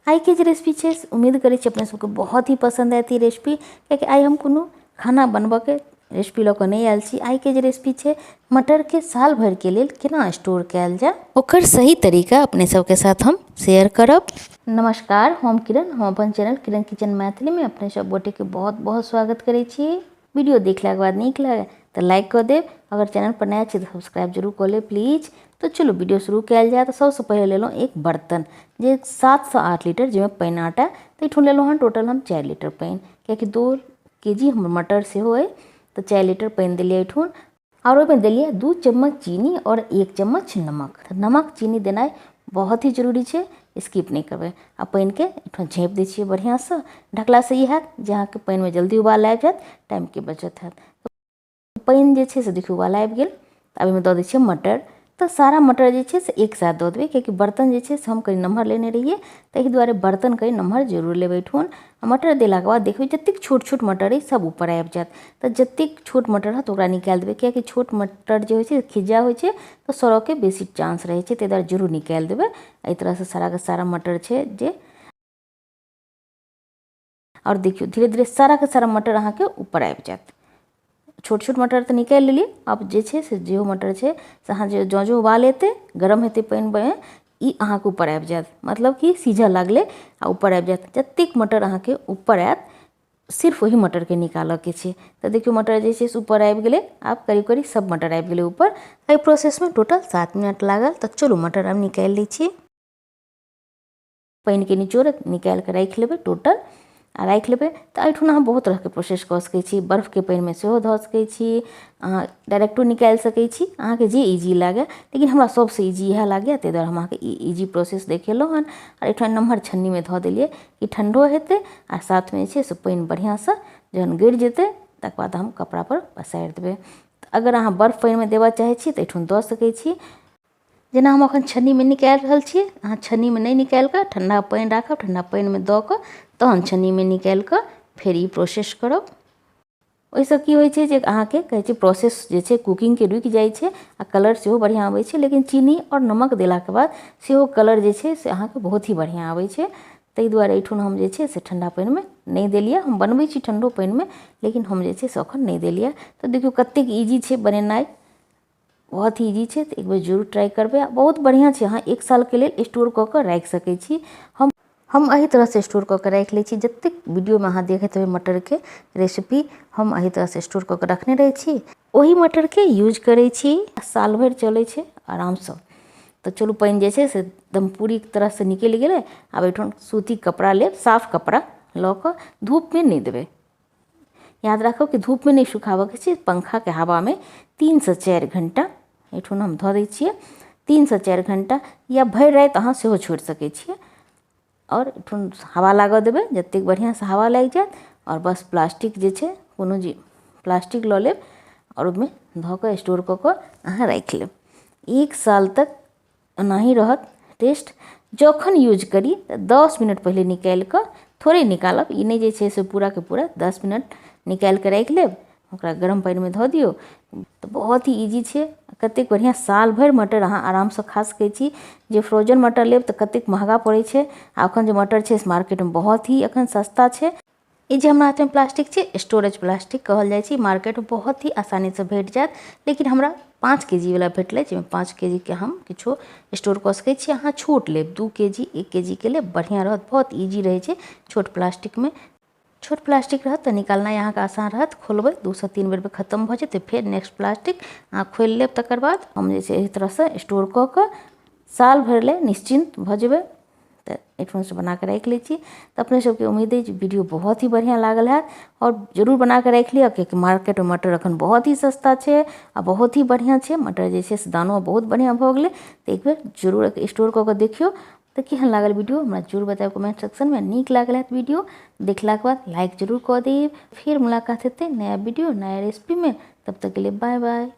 आइ के जे रेसिपी छै उम्मीद करै छी अपने सबके बहुत ही पसंद आयत ई रेसिपी, कियाकि आइ हम कोनो खाना बनबऽके रेसिपी लऽ कऽ नहि आयल छी। आइ के जे रेसिपी छै मटरके साल भरिके लेल केना स्टोर कयल जाय ओकर सही तरीका अपने सबके साथ हम शेयर करब। नमस्कार, हम किरण, हम अपन चैनल किरण किचन मैथिलीमे अपने सब गोटेके बहुत बहुत स्वागत करै छी। वीडियो देखलाके बाद नीक लागे तऽ लाइक कऽ देब, अगर चैनल पर नया छी तऽ सब्सक्राइब जरूर कऽ लेब प्लीज। तो चलू वीडियो शुरू कयल जाय। तऽ सबसँ पहिले लेलहुँ एक बर्तन जे 7 से 8 लीटर जाहिमे पानि आटा, तऽ एहिठाम लेलहुँ हँ टोटल हम 4 लीटर पानि, कियाकि 2 केजी हमर मटर सेहो अइ, तऽ 4 लीटर पानि देलियै एहिठाम। आओर ओहिमे देलियै 2 चम्मच चीनी आओर 1 चम्मच नमक। तऽ नमक चीनी देनाइ बहुत ही जरूरी छै, स्किप नहि करबै। आ पानिके एहिठाम झाँपि दै छियै बढ़िआँसँ। ढकलासँ ई हैत जे अहाँके पानिमे जल्दी उबाल आबि जायत, टाइमके बचत हैत। पानि जे छै से देखियौ उबाल आबि गेल। आब एहिमे दऽ दै छियै मटर। तऽ सारा मटर जे छै से एक साथ दऽ देबै, कियाकि बर्तन जे छै से हम कनि नमहर लेने रहियै, ताहि दुआरे बर्तन कनि नमहर जरूर लेबै एहिठाम। आ मटर देलाके बाद देखबै जतेक छोट छोट मटर अइ सब ऊपर आबि जायत। तऽ जतेक छोट मटर रहत ओकरा निकालि देबै, कियाकि छोट मटर जे होइ छै खिज्जा होइ छै तऽ सड़ऽके बेसी चांस रहै छै, ताहि दुआरे जरूर निकालि देबै। एहि तरहसँ साराके सारा मटर छै जे, आओर देखियौ धीरे धीरे साराके सारा मटर अहाँके ऊपर आबि जायत। छोट छोट मटर तऽ निकालि लेलियै, आब जे छै से जेहो मटर छै से अहाँ जे जँ जँ उबाल एतै, गरम हेतै पानिमे, ई अहाँके ऊपर आबि जायत, मतलब कि सीझऽ लागलै आ ऊपर आबि जायत। जतेक मटर अहाँके ऊपर आयत सिर्फ ओही मटरके निकालऽके छै। तऽ देखियौ मटर जे छै से ऊपर आबि गेलै, आब करीब करीब सब मटर आबि गेलै ऊपर। एहि प्रोसेसमे टोटल 7 मिनट लागल। तऽ चलू मटर आब निकालि लै छी। पानिके निचोड़ निकालि कऽ राखि लेबै टोटल आ राखि लेबै। तऽ एहिठुना अहाँ बहुत तरहके प्रोसेस कऽ सकै छी। बर्फके पानिमे सेहो धऽ सकै छी, अहाँ डायरेक्टो निकालि सकै छी, अहाँके जे इजी लागए। लेकिन हमरा सबसँ इजी इएह लागैए, ताहि दुआरे हम अहाँके ई इजी प्रोसेस देखेलहुँ हन। आ एहिठाम नमहर छन्नीमे धऽ देलियै कि ठण्डो हेतै आ साथमे जे छै से पानि बढ़िआँसँ जहन गड़ि जेतै तकर बाद हम कपड़ापर पसारि देबै। अगर अहाँ बर्फ पानिमे देबऽ चाहै छी तऽ एहिठाम दऽ सकै छी। जेना हम एखन छन्नीमे निकालि रहल छी, अहाँ छन्नीमे नहि निकालि कऽ ठण्डा पानि राखब, ठण्डा पानिमे दऽ कऽ तहन छन्नीमे निकालि कऽ फेर ई प्रोसेस करब। ओहिसँ की होइ छै जे अहाँके कहै छै प्रोसेस जे छै कुकिंगके रुकि जाइ छै आ कलर सेहो बढ़िआँ अबै छै। लेकिन चीनी आओर नमक देलाके बाद सेहो कलर जे छै से अहाँके बहुत ही बढ़िआँ अबै छै। ताहि दुआरे एहिठाम हम जे छै से ठण्डा पानिमे नहि देलियै। हम बनबै छी ठण्डो पानिमे, लेकिन हम जे छै से एखन नहि देलियै। तऽ देखियौ कतेक इजी छै बनेनाइ, बहुत ही इजी छै। तऽ एक बेर जरूर ट्राइ करबै, बहुत बढ़िआँ छै। अहाँ 1 सालके लेल स्टोर कऽ कऽ राखि सकै छी। हम एहि तरहसँ स्टोर कऽ कऽ राखि लै छी। जतेक वीडियोमे अहाँ देखैत हेबै मटरके रेसिपी, हम एहि तरहसँ स्टोर कऽ कऽ रखने रहै छी, ओहि मटरके यूज करै छी, साल भरि चलै छै आरामसँ। तऽ चलू पानि जे छै से एकदम पूरी तरहसँ निकलि गेलै। आब एहिठाम सूती कपड़ा लेब, साफ कपड़ा लऽ कऽ धूपमे नहि देबै। याद राखब कि धूपमे नहि सुखाबऽके छै, पंखाके हवामे 3 से 4 घण्टा एहिठाम हम धऽ दै छियै। 3 से 4 घण्टा या भरि राति अहाँ सेहो छोड़ि सकै छियै। आओर एहिठाम हवा लागऽ देबै, जतेक बढ़िआँसँ हवा लागि जायत। आओर बस प्लास्टिक जे छै कोनो जे प्लास्टिक लऽ लेब आओर ओहिमे धऽ कऽ स्टोर कऽ कऽ अहाँ राखि लेब। 1 साल तक एनाही रहत टेस्ट। जखन यूज करी तऽ 10 मिनट पहिले निकालि कऽ थोड़े निकालब, ई नहि जे छै से पूराके पूरा 10 मिनट निकालि कऽ राखि लेब, ओकरा गरम पानिमे धऽ दियौ। तऽ बहुत ही इजी छै। कतेक बढ़िआँ साल भरि मटर अहाँ आरामसँ खा सकै छी। जे फ्रोजन मटर लेब तऽ कतेक महगा पड़ै छै, आ एखन जे मटर छै से मार्केटमे बहुत ही एखन सस्ता छै। ई जे हमरा हाथमे प्लास्टिक छै, स्टोरेज प्लास्टिक कहल जाइ छै, मार्केटमे बहुत ही आसानीसँ भेट जायत। लेकिन हमरा 5 के जी वला भेटलै, जाहिमे 5 के जी के हम किछो स्टोर कऽ सकै छी। अहाँ छोट लेब, 2 के जी 1 के जी के लेब, बढ़िआँ रहत, बहुत ईजी रहै छै। छोट प्लास्टिकमे छोट प्लास्टिक रहत तऽ निकालनाइ अहाँके आसान रहत। खोलबै 2 से 3 बेरमे खतम भऽ जेतै, फेर नेक्स्ट प्लास्टिक अहाँ खोलि लेब। तकर बाद हम जे छै एहि तरहसँ स्टोर कऽ कऽ साल भरि लए निश्चिन्त भऽ जेबै। तऽ एहिठामसँ बना कऽ राखि लै छी। तऽ अपने सबके उम्मीद अछि वीडियो बहुत ही बढ़िआँ लागल हैत आओर जरूर बना कऽ राखि लिअ, कियाकि मार्केटमे मटर एखन बहुत ही सस्ता छै आ बहुत ही बढ़िआँ छै मटर जे छै से दानो बहुत बढ़िआँ भऽ गेलै। तऽ एक बेर जरूर स्टोर कऽ कऽ देखियौ। तऽ केहन लागल वीडियो हमरा जरूर बतायब कमेंट सेक्शनमे। नीक लागल हैत वीडियो देखलाके बाद लाइक जरूर कऽ देब। फेर मुलाकात हेतै नया वीडियो नया रेसिपीमे, तब तकके लिए बाय बाय।